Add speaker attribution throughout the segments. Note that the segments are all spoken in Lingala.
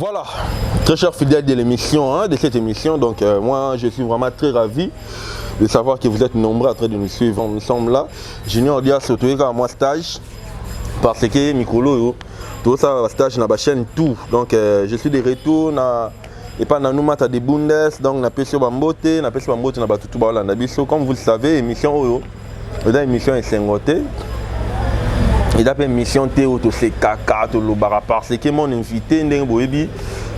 Speaker 1: Voilà, très chers fidèles de l'émission, hein, de cette émission, donc moi je suis vraiment très ravi de savoir que vous êtes nombreux à train de nous suivre. Nous sommes là. Junior Dias, à moi stage, parce que mikolo, tout ça, stage na chaîne tout. Donc je suis de retour na et pas na Numata de Bundes, donc na pesi bambote, na pesi bambote na batutu baolanda biso. Comme vous le savez, émission oyo, eza émission esengo te. Eza mpe émission te oyo tosekaka, tolobaka, parce que mon invité, ndenge boyebi,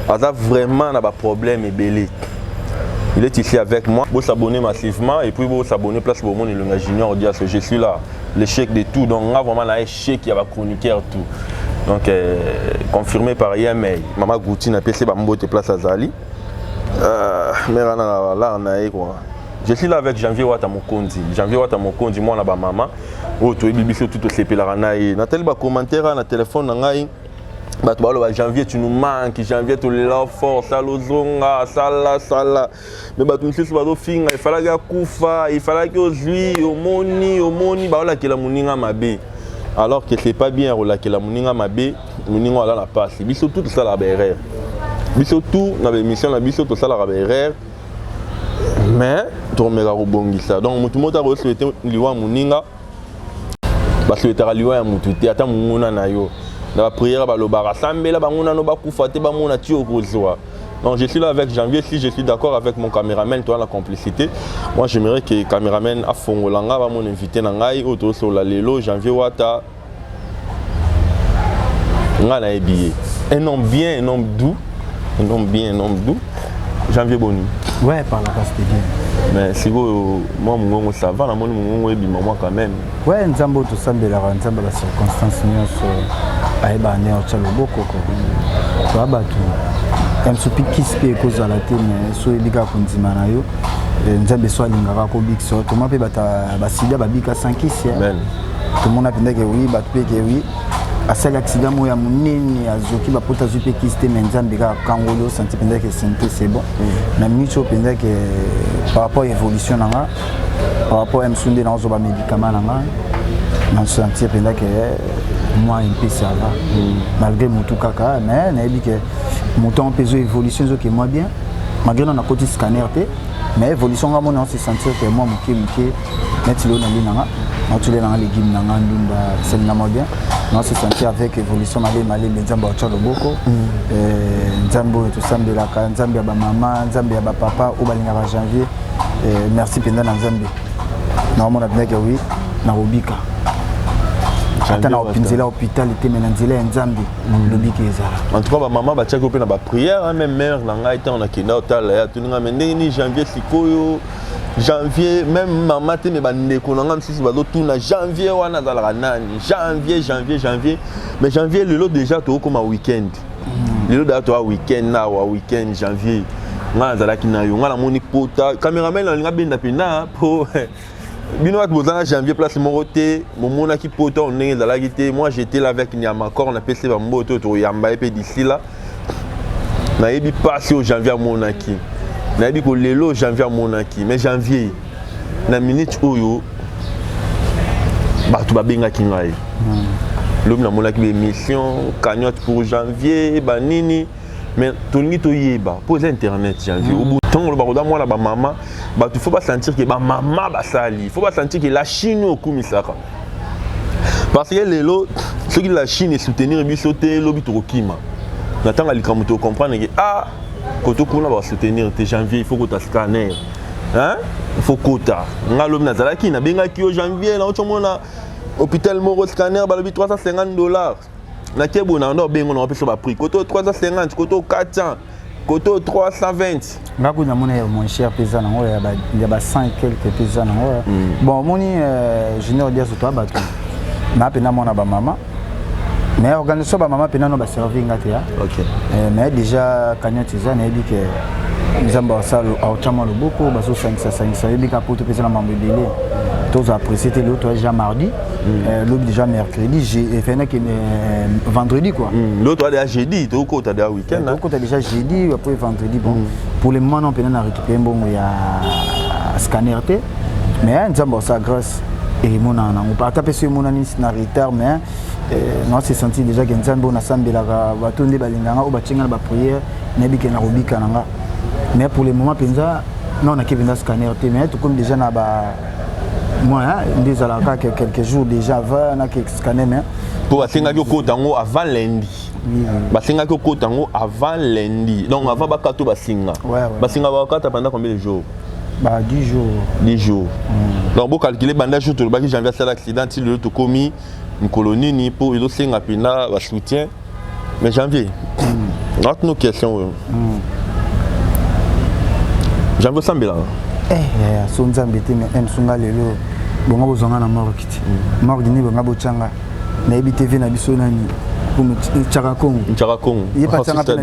Speaker 1: aza vraiment na baproblème ebele. Il est ici avec moi. Vous s'abonner massivement et puis vous s'abonner place pour mon Ilunga Junior Dias. Je suis là, l'échec de tout. Donc, on a vraiment l'échec qui va chroniqueur tout. Donc, confirmé par Yemei. Maman Gouti na PC Bambote place Azali. Mais là, on a quoi. Je suis là avec Janvier Wata Mokonzi. Janvier Wata Mokonzi, moi, na ba maman. Oh, tu es bibiso tout sepelaka na ye. Natali ba commentaire na téléphone na ngai. Bato baloba: "Janvier, tu nous manques. Janvier, tolela fort, sala ozonga, sala sala." Mais bato misusu bazofinga: efalaki akufa, efalaki ozwi, omoni omoni baolakela moninga mabe, alors que c'est pas bien kolakela moninga mabe. Moninga aza na pasi. Biso tout tosalaka baerreur, biso tout na baémission na biso tosalaka baerreur, mais tokomeka kobongisa. Donc motu moko akosouhaiter liwa moninga, basouhaitaka liwa ya motu te, ata monguna na yo. Na baprière balobaka: sambela bango nano bakufa te, bamona ti okozwa. Donc je suis là avec Janvier. Si je suis d'accord avec mon caméraman, toi la complicité, moi j'aimerais que caméraman afongola nga bamona invité na ngai oyo tozosola lelo, Janvier Wata. Ngai nayebi ye, un homme bien, un homme doux, un homme bien, un homme doux. Janvier, boni?
Speaker 2: Ouais, par la grâce de Dieu.
Speaker 1: Mais sikoyo mwa mongongo, ça va? Namoni mongongo ebima mwa quand même.
Speaker 2: Ouais, Nzambe oyo tosambelaka, Nzambe ya bacirconstance nyonso, ayebaka nde otya loboko ko toya bato ya mosu mpe kisi mpe ekozala te. Mais so oyebi kaka kondima na yo, Nzambe so alingaka kobikisa. Toma mpe bato basida babika sans kisi. Tomona mpenza ke oui, bato mpe ke oui, asali accident moko ya monene, azoki bapota, azwi mpe kisi te, mais Nzambe kaka kangoli, osanti mpenza ke sante, c'est bon. Na minute oyo mpenza ke par rapport évolution na nga, par rapport ya mosu nde nazozwa bamédicament na nga, nasentir mpenza ke moi un peu ça va, malgré motu kaka. Mais nayebi ke motu yango mpe ezo évolution, ezoke moi bien, malgré na nakoti scanner te, mais évolution nga mona se sentir ke moi moke moke, neti lelo nali nanga naotuli nanga légume nanga, ndunda esali na moi bien. Nao se sentir avec évolution malembe malembe. Nzambe aotya loboko. Nzambe oyo tosambelaka, Nzambe ya bamama, Nzambe ya bapapa oyo balingaka Janvier, merci mpenza na Nzambe. Naomona mpenza ke oui, nakobika ata na nzela ya hôpital te, mais na nzela ya Nzambe lobiki ezala.
Speaker 1: En tout cas bamama batiaki mpe na baprière. Même mare na ngai, ntango nakenda otala ye, atuninga: "Me ndenge nini Janvier sikoyo?" Janvier, même mama te, me bandeko na ngai mosusu bazotuna: "Janvier wana azalaka nani?" Janvier, Janvier, Janvier. Mais Janvier, lelo déjà tokokoma week-end, lelo déjà toa week-end awa, week-end. Janvier, ngai nazalaki na yo, ngai namoni pota. Cameraman nalinga benda mpenza po bino bato boza na Janvier place moko te, momonaki pota oyo ndenge ezalaki te. Moi j'étais là avec Niamakor, napesi bambote oyo tokoyamba ye mpe d'ici là. Nayebi mpasi oyo Janvier amonaki, nayebi kolelo oyo Janvier amonaki. Mais Janvier, na minute oyo bato babengaki ngai lobi, namonaki baémission cagnotte pour Janvier, banini. Mais tolingi toyeba mpo eza internet. Janvier, ntango oloba koza mwana bamama, bato faut basentir ke bamama basali, faut basentir ke la Chine oyo okumisaka, parce que lelo soki la Chine esoutenir biso te, lobi tokokima na ntango ya likambo, tocomprendre ke ah, koto kuna basoutenir te. Janvier, il faut kota scanner, hein? Il faut kota. Nga lobi nazalaki, nabengaki yo: "Janvier, nauti omona hôpital moko, scanner balobi 350 $." Nakie boye na ndo obengo na opesa baprix: koto 350, koto 400, koto 320.
Speaker 2: Nga kuna namoni ya moins cher mpe eza nango ya ba 100 et quelque mpe eza nango. Bon, omoni, Junior Diaso, toya bato na mpenza mwana bamama, mais organisation bamama mpenza no baservi nga te. Mais déjà cagnotte eza, nayebi ke Nzambe aotya mwa loboko, bazosangisa-sangisa. Yebi ka poto mpenza na mambo ebele, tozwa apprécié te. Lelo toya déjà mardi, lobi déjà mercredi, efenaki vendredi quoi.
Speaker 1: Lelo toya déjà jeudi, tokota déjà week-end.
Speaker 2: Tokota déjà jeudi, après vendredi. Bon, pour le moment non mpenza na récupéré mbongo ya scanner te, mais Nzambe asala grâce, emonana nango ata mpe so emonani na retard, mais Na se sentir déjà ke Nzambe oyo nasambelaka, bato nde balinganga, oyo batienga na baprière, nayebi ke nakobika na nga. Mais pour le moment mpenza non, nake mpenza scanner te, mais tokomi déjà na ba moi nde ezalaka kaka quelques jours déjà avant nake scanner, mais
Speaker 1: Mpo basengaki okota yango avant lundi. Basengaki okota yango avant lundi, donc avant bakata basinga. Basinga bakata pendant combien de jours?
Speaker 2: Ba 10 jours.
Speaker 1: 10 jours. Donc bocalcule, banda jour tolobaki Janvier asala accident ti lelo tokomi mikolo nini, mpo ezosenga mpenza basoutien. Mais Janvier, natino question oyo. Janvier, osambelaka?
Speaker 2: Eh, so Nzambe te, mais msunga lelo bongo bozwanga na morgue te, morgue nini bonga botyanga, nayebi tv na biso nani, Tiaka Kongo.
Speaker 1: Tiaka Kongo.
Speaker 2: Ye patianga mpe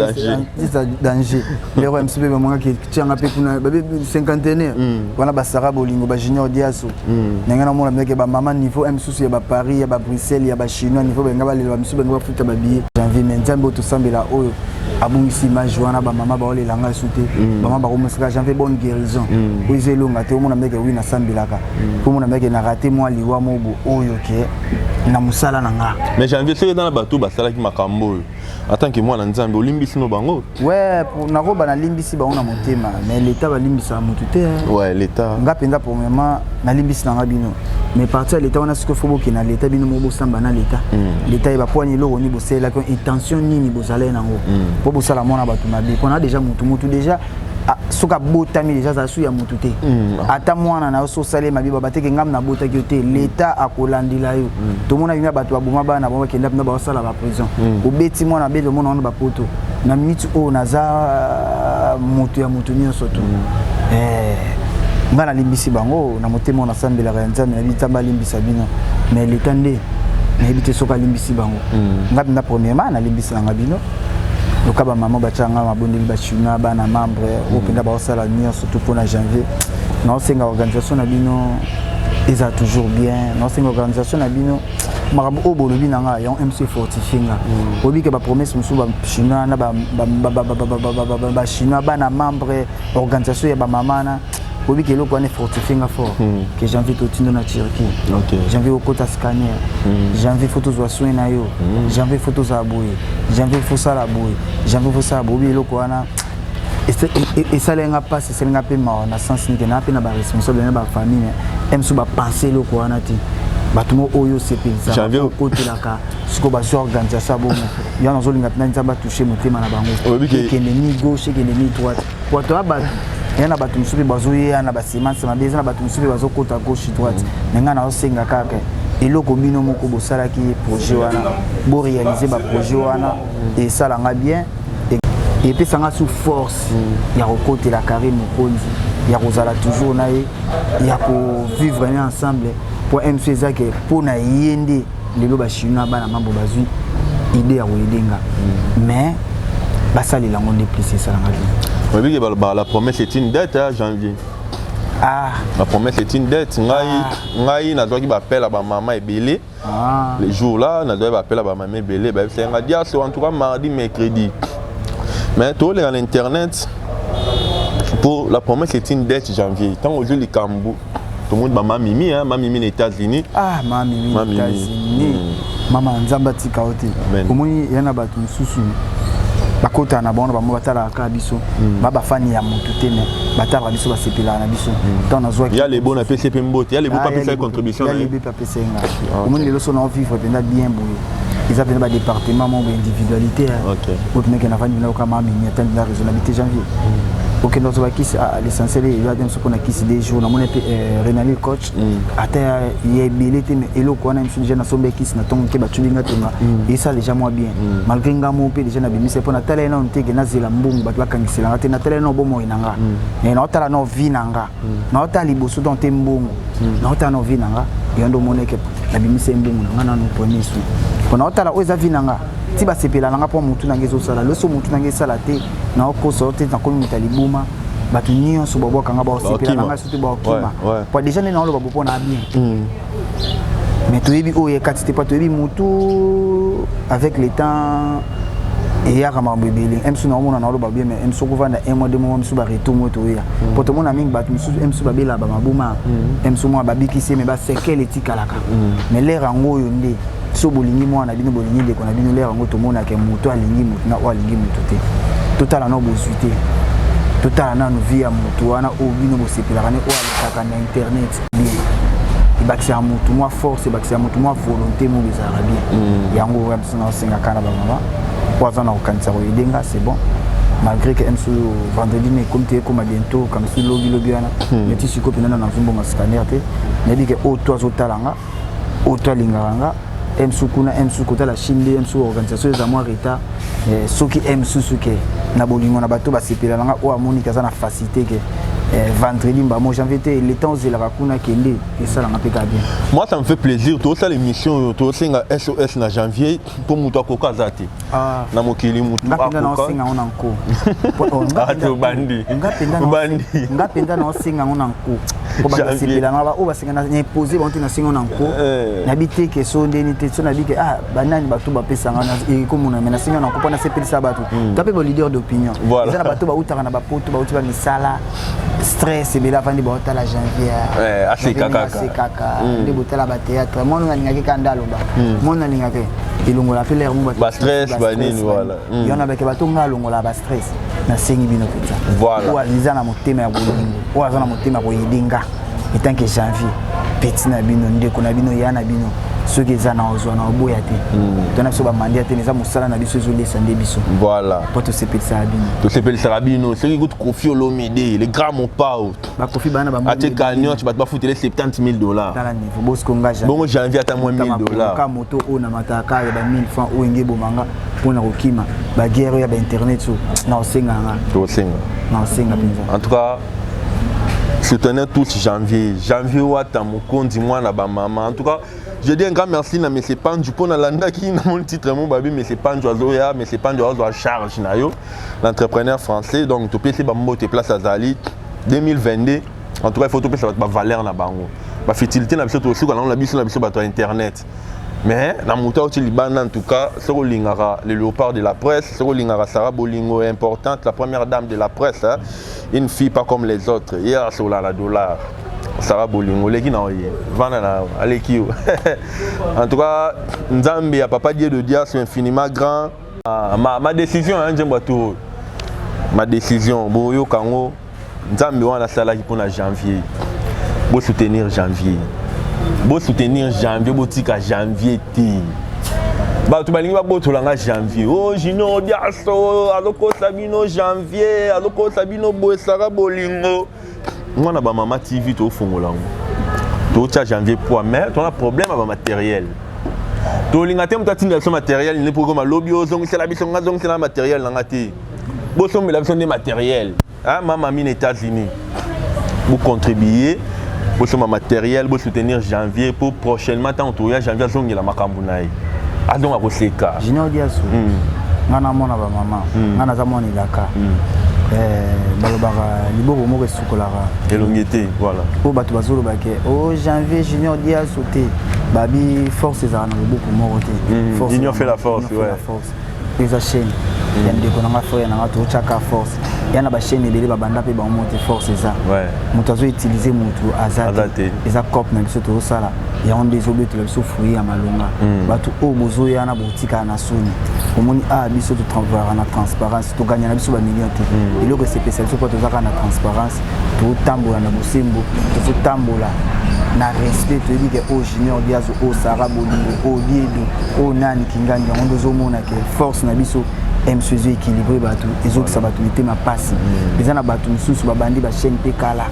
Speaker 2: danger lero mc mpe bamongaki tianga mpe kuna babe cinquantenaire wana, basara bolingo, bajunior Diaso ndenge namona meke bamama niveau mosusu ya baParis, ya baBruxelles, ya bachinois, niveau benga balela, bamisusu benga bafuta babillet Janvier. Mais Nzambe oyo tosambela, oyo abungisi image wana, bamama baolela ngai su te, bamama bakomosaka Janvier bonne guérison oyo eza elonga te. Omona ndeke wi nasambelaka po omona ndeke na rate mwa liwa mobo oyo ke na mosala na nga.
Speaker 1: Mais Janvier, soki eza na bato basalaki makambo oyo, en tant que mwana Nzambe, olimbisi no bango?
Speaker 2: Ouais, nakoba nalimbisi bango na motema, mais l'état balimbisaka motu te.
Speaker 1: Ouais, l'état.
Speaker 2: Nga mpenza, premièrement, nalimbisi nanga bino, mais parti ya l'état wana, sikoyo fo bokende na l'état, bino moko bosamba na l'état. L'état yeba po wani eloko nini bosalelaki, intention nini bozalaki nango mpo bosala mwana bato mabe. Mpona déjà motu déjà soki abotami déjà, azala su ya motu te. Ata mwana na yo so osali mabe, baba teke ngam nabotaki yo te, l'état akolandela yo. Tomona bino bato baboma bana bango, bakenda mpena baosala baprison. Obeti mwana abeti, omona wana bapoto na miniti oyo naza moto ya moto nyonso to. Nga nalimbisi bango na motema oyo nasambelaka ya Nzambe, nayebi Nzambe alimbisa bino, mais l'état nde nayebi te soki alimbisi bango. Nga mpenza, premièrement, nalimbisi nanga bino loka bamama batianga mabondeli, bachinois, bana membre oyo mpenza baosala nyonso tu mpona Janvier. Naosenga organisation na bino eza toujours bien. Naosenga organisation na bino, makambo oyo bolobi na nga yango mc fortifie nga. Oyebi ke bapromesse mosusu, bachinois na bachinois, bana membre, organisation ya bamama na, oyebi ke eloko wana efortifie nga fort ke Janvier totindo na Turquie, Janvier okota scanner, Janvier fo tozwa soin na yo, Janvier fo tozala boye, Janvier fo sala boye, Janvier fo sala boye. Oyebi eloko wana esali nga mpasi, esali nga mpe mawa na sens nike naa mpe na baresponsable na bafamille, mais mosusu bapense eloko wana te. Bato mo oyo osepelisaka, okotelaka, sikoyo bazwa organisation ya bongo yango, nazolinga mpena Nzambe atouche motema na bango, ekende ni gauche, ekende ni droite, po toya bato eya na bato mosusu mpe bazoya na basemence mabe, eza na bato mosusu mpe bazokota gauche, droite. Me ngai nazosenga kaka eloko bino moko bosalaki projet wana, boréalise baprojet wana, esalanga bien, epesanga su force ya kokotela Karine Mokonzi, ya kozala toujours na ye, ya kovivre ne ensemble, po mc eza ke mpo na ye nde lelo bachinois, bana mambo bazwi idée ya koyedenga, mais basalela yango nde plus esalanga bien.
Speaker 1: Oyebi ke balobaka la promesse est une dette, hein, Janvier?
Speaker 2: Ah.
Speaker 1: La promesse est une dette. Ngai, ngai nazwaki baappel ya bamama ebele. Les jours là, nazwaki baappel ya bamama ebele, bayebisaki nga Diaso, en tout cas mardi, mercredi, mais toleka na internet pour la promesse est une dette. Janvier, ntango ozwi likambo, tomoni bama Mimi, hein, Mamimi na États-Unis.
Speaker 2: Ah, Mamimi na États-Unis, mama, Nzambe atika yo te. Omoni ya na bato mosusu bakotaka na bango na bango, batalaka kaka biso, ba bafani ya motu te, mais batalaka biso, basepelaka na biso. Ntango nazwaki
Speaker 1: Ya lebo, napesi mpe mbote, ya lebo mpe apesaki contribution.
Speaker 2: Ya lebo mpe apesaki nga. Omoni lelo so naovivre mpenza bien boye, eza mpenza badépartement moko individualité oyo mpena navandi mpena oka Mamimi, ata mpenza raisonnabilité. Janvier okende kozwa bakisi, l'essentiel eza te. Mosu mpona kisi 2 jours, namoni mpe Renali coach ata ya ebele te, mais eloko wana misu déjà nasombi kisi na ntongo ke batuli nga tonga, esala déjà mwa bien, malgré nga mo mpe déjà nabimisa mpo natala ye nano te ke nazela mbongo bato bakangiselanga te. Natala ye nano bomoi na nga, naotala nano vie na nga, naotala liboso donc te mbongo, naotala nano vie na nga. Yo nde omoni ke nabimisa ye mbongo na nga nano premier soin, mpo naotala oyo eza vie na nga ti basepela na nga, mpo motu na nga ezosala loso, motu na nga esala te, naokosa yo te, nakomi moto ya libuma, bato nyonso babwakanga, baosepela na nga surtout baokima, po déjà nde naoloba bo mpo na bien. Mais toyebi oyo ekati te, po toyebi motu avec le temps eyaka makambo ebele. Msu naomona naoloba bien, mais msu okovanda un mois, 2 mois, misu baretour mo toya, po tomona mingi bato misusu msu babelaka bamabuma, msu mwa babikisi, me basekele etikalaka. Mais lere yango oyo nde So bolingi mwana na bino, bolingi ndeko na bino, lere yango tomonaka moto alingi moto na oyo alingi moto te. Totala nano bozwi te, totala nano vie ya moto wana oyo bino bosepelaka ne, oyo alekaka na internet bien. Ebakisaka motu mwa force, ebakisaka motu mwa volonté moko ezalaka bien. Yango oyo biso naosengaka na bamama oyo aza na kokanisa koyede nga, c'est bon, malgré que mso vendredi na ekomi te, ekóma bientôt kamisi lobi lobi wana. Mais ti sikoyo mpenza na nazombonga scanner te. Nayebi ke oyo to azotala nga, oyo to alingaka nga, msu kuna, msu kotala Chine nde msu organisation eza mwa retard. Soki msusu ke na bolingo na bato basepela na nga, oyo amoniki aza na facilité ke vendredi mbamo janvier te, le temps ozelaka kuna, kende esalanga mpe ka bien.
Speaker 1: Moi, ça me fait plaisir. Tosala émission oyo, tosenga SOS na janvier mpo moto akoka aza te na mokili, motu
Speaker 2: Nga mpenza naosenga yango na nko.
Speaker 1: Obandi.
Speaker 2: Nga mpenza naosenga yango na nko po bato basepela nga, oyo basenga na impose bango te. Nasenga na nko, nayebi te ke so ndeni te, so nayebi ke ah, banani bato bapesanga ekomona, me nasenga na nko mpo nasepelisa bato. To mpe baleader d'opinion eza na bato bautaka na bapoto, bauti bamisala, stress ebele, avandi baotala janvier.
Speaker 1: Aseka kaka.
Speaker 2: Asekaka nde botala bathéâtre. Mwana oyo alingaki ka nde aloba, mwana alingaki elongola mpe lere mo.
Speaker 1: Bastress banini, voilà.
Speaker 2: Yo na bake bato nga alongola bastress. Nasengi bino mpenza, oyo aza na motema ya bolingo, oyo aza na motema ya koyede nga etant que janvier, petit na bino, ndeko na bino, ya na bino, soki eza na ozwa na oboya te. To na biso bamandia te, eza mosala na biso, ezolesa nde biso. Mpo tosepelisaka bino.
Speaker 1: Tosepelisaka bino. Soki kutu Kofi Olomide, le grand Mopao,
Speaker 2: Bakofi bana.
Speaker 1: Atie cagnotte, bato bafutele 70 000 $.
Speaker 2: Tala niveau bosiko nga.
Speaker 1: Bongo janvier ata mwa 1000 $.
Speaker 2: Ka moto oyo na mataka ya ba 1000 francs oyo enge ebomanga mpona kokima baguerre oyo ya bainternet, so na osenga nga.
Speaker 1: Tosenga.
Speaker 2: Na osenga mpenza.
Speaker 1: En tout cas, soutenez tous janvier, janvier Wata mokonzi, mwana bamama. En tout cas, je dis un grand merci na monsieur Panju mpo nalandaki na mon titre mo babi monsieur Panju azoya, monsieur Panju azwa charge na yo, l'entrepreneur français. Donc topesi bambote place azali. 2022, en tout cas, il faut topesa bato bavaleur na bango. Bafutilité na biso, tosuka nango na biso bato ya internet, mais na moto auti libanda. En tout cas, soki olingaka le léopard de la presse, soki olingaka Sara Bolingo importante, la première dame de la presse, hein, une fille pas comme les autres, ye asola na dollar. Sara Bolingo oleki na oye vanda na aleki yo. En tout cas, Nzambe ya papa Dieu de Dias infiniment grand. Ah, ma décision ya nzembo ya tour, ma décision boyoka yango. Nzambe wana asalaki mpona janvier. Bosoutenir janvier, bosoutenir janvier, botika janvier te. Bato balingi babotola nga janvier. O oh, Junior Diaso azokosa bino, janvier azokosa bino boye. Sara Bolingo, mwana bamama TV, tofongola yango, totia janvier poids, mais tona problème ya bamatériel. Tolinga te moto atindela biso matériel nde mpo koma lobi ozongisela biso. Nga zongisela matériel na nga te, bosombela biso nde matériel. Mama mi na États-Unis, bocontribuer, bosomba matériel, bosoutenir janvier po prochainement ntango toya, janvier azongela makambo na ye, azonga koseka.
Speaker 2: Junior Diaso, nga namona bamama, nga naza mwana elaka. Balobaka liboko moko esukolaka
Speaker 1: elongi te, voilà.
Speaker 2: Mpo bato bazoloba ke o janvier Junior Diaso te, babi force ezalaka na loboko moko te.
Speaker 1: Union fait la force, ouais.
Speaker 2: Force eza chaîne ya ndeko nanga, frère nanga, totyaka force ya na bachaîne ebele babanda mpe bango te. Force eza moto azoutilize moto aza te, eza cope na biso tozosala yango nde ezobetela biso fruit ya malonga. Bato oyo bozoya na botikala na soni, omoni a biso totravaillaka na transparence, toganya na biso bamillion te. Eloko esepesa biso mpo tozaka na transparence, totambola na bosembo, tozotambola na respect. Toyebi ke oyo Junior Diazo, oyo Sara Bolingo, oyo Diedo, oyo nani Kingandi, yango nde ozomona ke force na biso mso ezo équilibre bato, ezokisa bato mitema mpasi. Eza na bato mosusu babandi bachaîne mpe kala,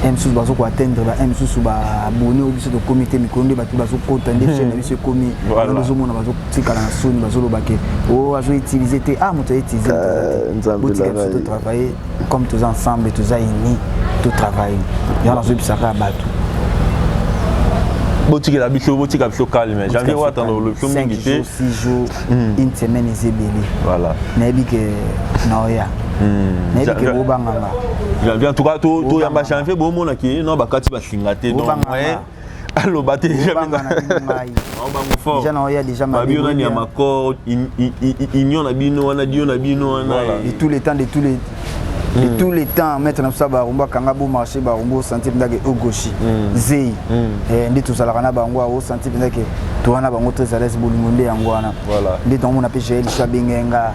Speaker 2: mosusu bazokoatteindre ba mosusu baabone oyo biso tokómi te. Mikolo nde bato bazokota nde chaîne na biso ekómi, yango ozomona bazotikala na soni, bazoloba ke o azoutilize te. Ah, moto autilize, botika biso totravaille comme toza ensemble, toza unis, totravaille. Yango nazoyebisaka bato.
Speaker 1: Botikela biso, botika biso calme. Janvier watanda olobi biso mingi te.
Speaker 2: 6 jours, une semaine eza ebele.
Speaker 1: Voilà.
Speaker 2: Nayebi ke naoya, nayebi ke bobanganga.
Speaker 1: Janvier, en tout cas, toyamba janvier, bomonaki no bakati basinga te, donc moyen aloba te.
Speaker 2: Déjà naoya déjà.
Speaker 1: Babi nani ya macor union na bino wana, dio na bino wana.
Speaker 2: De tous les temps, de tous les De tous les temps, maître na biso Barumbu akanga bo marché Barumbu, osanti mpenza ke ogoshi zei nde tozalaka na bango awa, osanti mpenza ke toza na bango très à l'aise. Bolingo nde yango wana. Nde tongomona mpe Jael Sho abenge nga.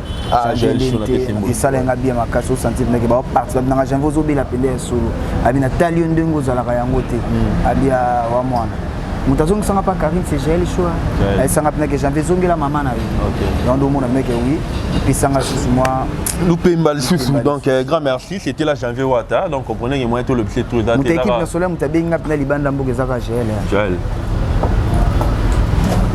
Speaker 2: Esala nga bien makasi. Osanti mpenza ke baoparti babinanga Janvier ozobela pende ya solo, abi natali yo ndenge ozalaka yango te, abi wa mwana moto azongisanga mpa Karine, c'est Jael Choa. Ayesanga mpena ke Janvier ezongela mama na yo. Donc nde omona meke oui, epesanga susu mwa
Speaker 1: Lupemba lisusu. Donc grand merci, c'était la Janvier Wata. Donc comprenez que moi tout le petit tout.
Speaker 2: Moto équipe nationale, moto abengi nga mpena libanda mboka, ezaka Jael.
Speaker 1: Jael.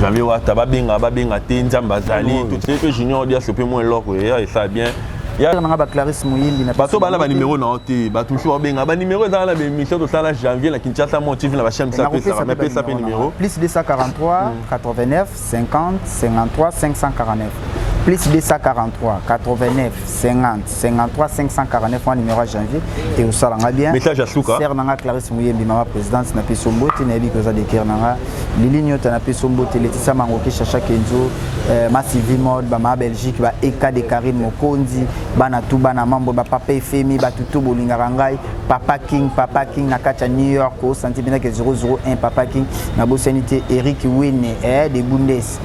Speaker 1: Janvier Wata, babenga babenga te, Nzambe azali tout mpe. Junior Dias mpe mwa eloko eya esa bien.
Speaker 2: Nanga baclarisse Moyimbi.
Speaker 1: Na bato bana banimero na yo te, bato mosusu babenga banimero ezala na baémission tosala Janvier na Kinshasa mo TV na bachaîne biso apesaka, mais pesa mpe numéro.
Speaker 2: Plus 243 89 50 53 549, plus 243 89 50 53 549, wana numéro ya Janvier e osalanga bien.
Speaker 1: Message ya suka.
Speaker 2: Sœur nanga Clarisse Moyembi, mama présidente, napesi yo mbote. Nayebi koza deker nanga Lili Nyota, napesi yo mbote. Letisia Mangoki, Chacha Kenzo, Masivi Mode, bamama Belgique, ba eka de Karine Mokonzi, bana tu, bana mambo, bapapa Efemi, bato tu bolingaka ngai, Papa King, Papa King na kati ya New York, osanti mpenzake 001 Papa King. Nabosani te Eric Wene de Bundes,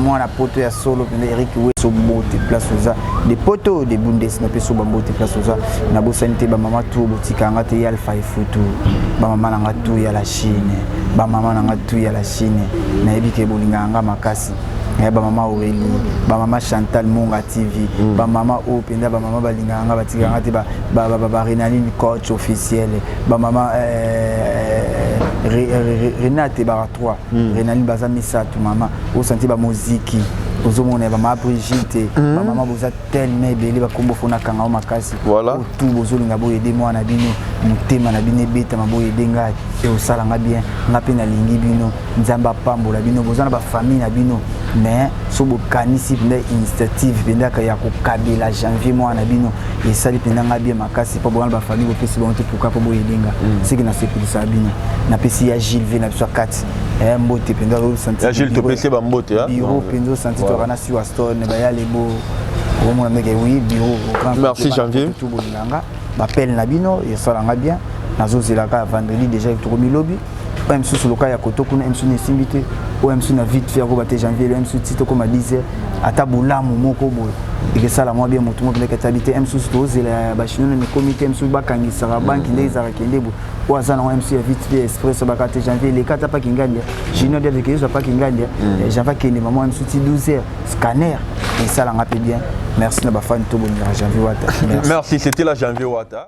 Speaker 2: mwana poto ya solo mpenza. Eric Wene, so bote place oza de poto de Bundes, napesi yo bambote place oza. Nabosani te bamama tu botikanga te, ya Alpha Efutu, bamama nanga tu ya la Chine, bamama nanga tu ya la Chine, nayebi ke bolingaka nga makasi. Bamama Aurélie, bamama Chantal Monga TV, bamama oyo mpenza bamama balingaka nga, batikaka te, barenaline coach officiel, bamama Renate baka 3 Renaline, baza misato. Mama osanti bamoziki, ozomona bamama Brigitte, bamama boza tellement ebele, bakombo fo nakanga o makasi. Tu bozolinga boyede mwana bino, motema na bino ebetama, boyede ngai e osalanga bien. Nga mpe nalingi bino, Nzambe apambola bino. Boza na bafamille na bino, mais so bokanisi mpenza initiative mpenza ya kokabela Janvier mwana na bino, esali mpenza nga bien makasi, mpo bona bafamille bopesi bango te. Pourquoi? Mpo boyede nga seke nasepelisaka bino. Napesi ya Gilles V na biso ya kati mbote mpenza.
Speaker 1: Ya Gilles, topesi bambote.
Speaker 2: Bureau mpenza osanti toka na Siwa Stone, bayalebo, omona ndenge oui, bureau.
Speaker 1: Merci Janvier.
Speaker 2: Tu bolinganga bapele na bino esalanga bien. Nazozelaka vendredi déjà, tokomi lobi. Oyo mosusu loka ya koto kuna mosusu na esimbi te, oyo mosusu na vite fait akoba te. Janvier oyo mosusu ti tokóma 10 heures, ata bolamu moko boye ekesala mwa bien. Motu moko ndeke etabi te, mosusu tozela ya bachinois na ekomi te, mosusu bakangisaka banki nde ezalaka kende boye. Oyo aza nango mosusu ya vite fait express baka te. Janvier eleka ata paki ngandia, Junior Diaz ezwa paki ngandia, Janvier akende mama mosusu ti 12 heures scanner esalanga mpe bien. Merci na bafani to bolingaka Janvier Wata.
Speaker 1: Merci, c'était la Janvier Wata.